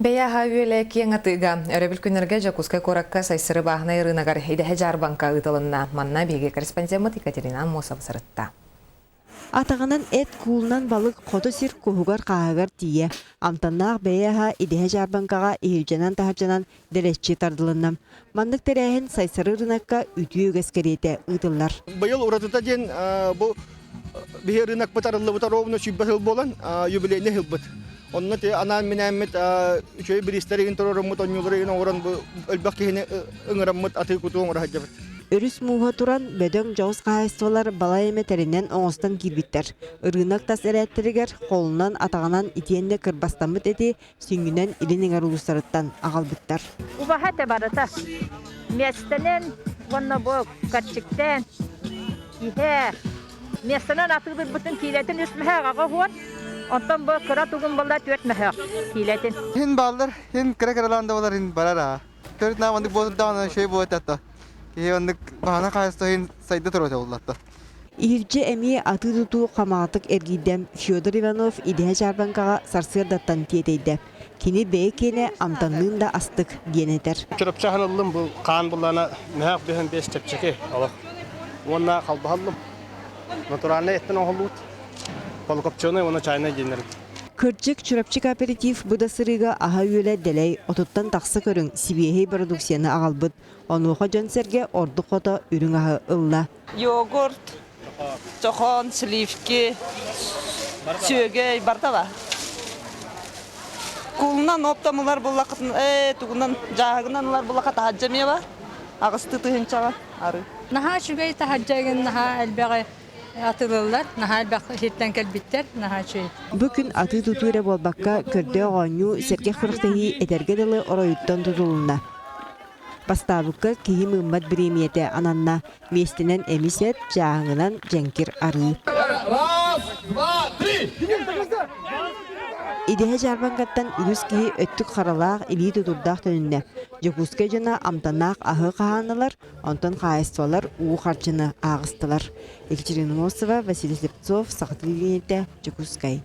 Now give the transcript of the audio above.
Бэйэ аһа үөлэ киэҥ атыыга. Өрөбүл күннэргэ Дьокуускай куоракка Сайсары бааһынай ырыынагар идэһэ дьаарбаҥка ыытылынна. Манна биһиги корреспондеммыт Екатерина Аммосова сырытта. Атаҕынан эт, куулунан балык хоту сир куһугар-хааһыгар тиийэ, амтаннаах бэйэ аһа идэһэ дьаарбаҥкаҕа иһирдьэнэн-таһырдьанан дэлэччи тардылынна. Маннык тэрээһин Сайсары ырыынакка үтүө үгэс кэриэтэ ыытыллар. Быйыл уратыта диэн бу биһи ырыынакпыт арыллыбыта ровно 100 сыл буолан юбилейный сылбыт. Онно те анаан-минээммит үчүгэй бириистэр игин туруоруммут, онньуулары игин оҥорон бу элбэх киһини ыҥыраммыт атыы-кутуу оҥоро сылдьабыт. Өрүс мууһа туран, бөдөҥ дьоҕус хаһаайыстыбалар балай эмэ тэринэн оҥостон киирбиттэр. Ырыынак тас эрээттэригэр холунан, атаҕынан итиэннэ кырбастаммыт эти сүнньүнэн илин эҥэр улуустарыттан аҕалбыттар. Убаһа этэ барыта. Миэстэнэн уонна бу кэрчиктээн иһэ Миэстэнэн атыылыырбытын киилэтин үс мөһөөх аҕа уһуон, онтон бу кыра тугун буолла түөрт мөһөөх киилэтин. Хин бааллар, хин кыра-кыралаан да болар хин барар аа. Төрүт наам оннук буолурдаҕына үчүгэй буолуо этэ Киһи оннук баһана хаайыста хин сайда туруо этэ буллатта. Иһирдьэ эмиэ атыы-тутуу хамаҕатык эргийдэ. Федор Иванов идэһэ дьаарбаҥкаҕа сарсыардаттан тиэтэйдэ. Кини бэйэ киэнэ амтанныын да астык диэн этэр. Чурапчы аһын ыллым, бу хаан буллаана мөһөөх бөһөн бэс чэпчэки олох. Уонна халбаһаллым. Натуральнай эттэн оҥоһуллубут полукопченый уонна чайнай диэннэрин. Кырдьык, Чурапчы кооператив бу да сырыыга аһа-үөлэ дэлэй, отуттан тахса көрүҥ сибиэһэй бородууксуйаны аҕалбыт. Онуоха дьон-сэргэ ордук хото үрүҥ аһы ылла. Йогурт, чохон, сливки, сүөгэй барыта бар. Кулунан оптом ылар буллаххытын, ээ, тугунан дьааһыгынан ылар буллахха таһырдьа эмиэ бар. Аҕыстыы тыһыынчаҕа арыы. Наһаа үчүгэй таһырдьа игин наһаа элбэҕи атылыллар, наһаа элбэх сиртэн кэлбиттэр, наһаа үчүгэй. Бу күн атыы-тутуу эрэ буолбакка, көрдөөх оонньуу, сэргэх күрэхтэһии этэргэ дылы оройуттан тутулунна. Бастаабыкка киһи мыыммат бириэмийэтэ ананна. Миэстэнэн эмис эт, дьааһыҥынан дьэҥкир арыы. Раз, два, три! Идэһэ дьаарбаҥкаттан үгүс киһи өттүк харалаах, илии тутурдаах төнүннэ. Дьокуускай дьоно амтаннаах аһы хаһааннылар, онтон хаһаайыстыбалар уу харчыны ааҕыстылар. Екатерина Носова, Василий Слепцов, Саха телевидениетэ, Дьокуускай.